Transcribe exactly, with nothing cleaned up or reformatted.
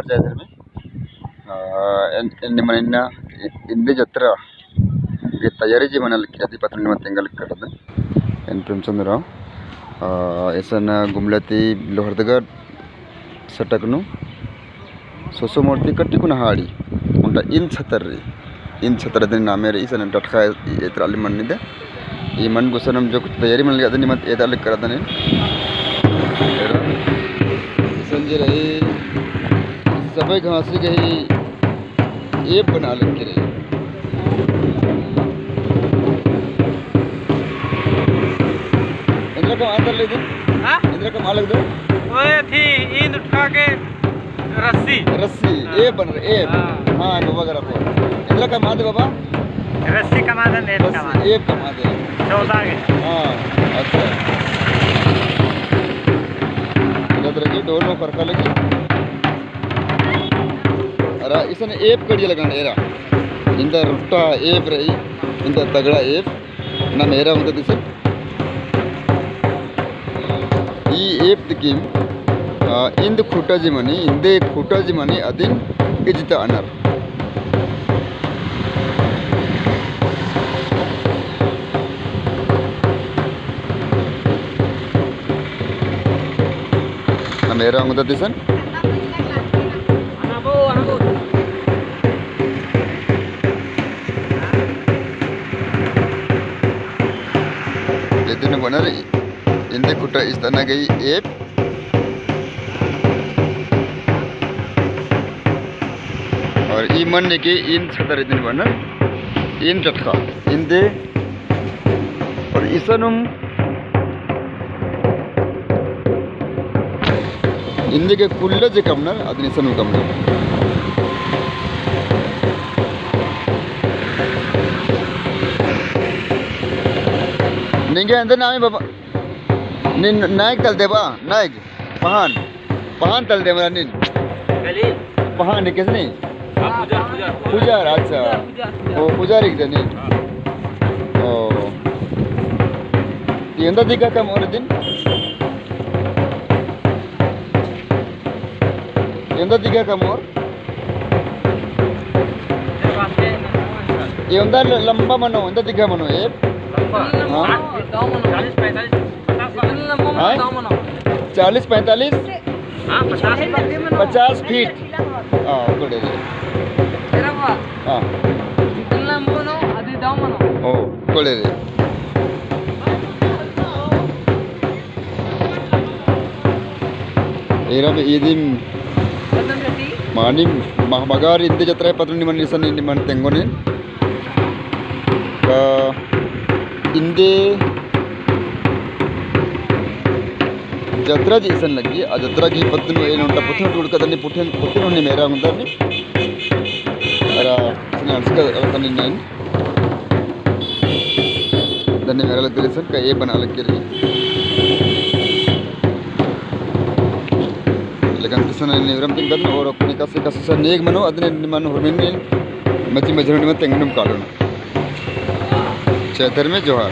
जय धर्मे। आ, एन, एन निमन इन्ना इ-, इन्दे जतरा गे तैयारी जे मना लगी, अदी पतन निमन तेंगा लगी कटदन। एन प्रेमचंद राव। आ, एसन गुमला ती लोहरदगा सटक नू सोसो मोड़ ती कट्टी कुना हाड़ी। ओन्टा इन्द छतर रई। इन्द छतर अदिन नामे रई, इसन डटखा एतरा ले मन्नी दे। ई मन गुसन हम जो कुछ तैयारी मन लगा दे, निमन एदा ले करा दने। संजय रई, सबे घासी गही एप बना लग के रई। एन्दरा कमआ दे ले दिन? हाँ? एन्दरा कमआ लग दे? ओए थी, इन्द उठा के रस्सी। रस्सी, हाँ। एप बन रई, एप। हाँ। हाँ, बाबा गरा को। एन्दरा कमआ दे बाबा? रस्सी कमआ दे, एप रस्सी, कमआ दे। एप कमआ दे। चौदह के। हाँ, अच्छा। इधर तरह की डोल में फरका लगी। अरा इसन एप कड़िया लगन एरा। इन्दा रुट्टा एप रई, इन्दा तगड़ा एप। नम एरा ओंगदत इसन। ई एप दिकिम, आ, इन्द खुटा जे मनी, इन्दे खुटा जे मनी अदिन इजता अनर। नम एरा ओंगदत इसन। इदिन बअनर इन्दे खुटा इजता ना गही एप। और ई मन्ने के इन्द छतर इदिन बअनर, इन्द डटखा, इन्दे और इसनुम इन्दे के कुल्ला जे कमनर, अदिन इसनुम कमनर। निंगे एन्देर नामे बाबा? नीन नायक तलदे बा, नायक? पहान? पहान तलदे मरा नीन? पहान है किसने? हाँ, पुजार, पुजार। पुजार, अच्छा। पुजार, पुजार। ओ, पुजार एक जनी। हाँ। ओ। एन्दा दिगा कमओर इदिन? एन्दा दिगा कमओर? एन्दा ल-, लंबा मनो, एन्दा दिगा मनो, ए? लंबा? हाँ। चालीस पैंतालीस, पचास। हाँ? चालीस पैंतालीस? हाँ, पचास। पचास फीट। हाँ, कोड़े रे। हाँ। ओ, कोड़े रे। एरा में इदिम मानिम मह-, मगर इन्दे जतरा पतन निमन इसन निमन तेंगोन। का इन्दे जतरा जे इसन लगी, आ जतरा गही पत्तन एन ओन्टा पुथन टूड़ कदनी पुथन, पुथन होने मेरा होंदा ने। अरा, इसन अंसका रतन नीन। दन्ने मेरा लग इसन का ए बना लग रई। लेकिन इसन निवरम तिंगन और अपने कसे कसे सन नेग मनो, अदने निमन हुरमिन मची मजरन में तेंगनुम कालोन। चैतर में जोहार।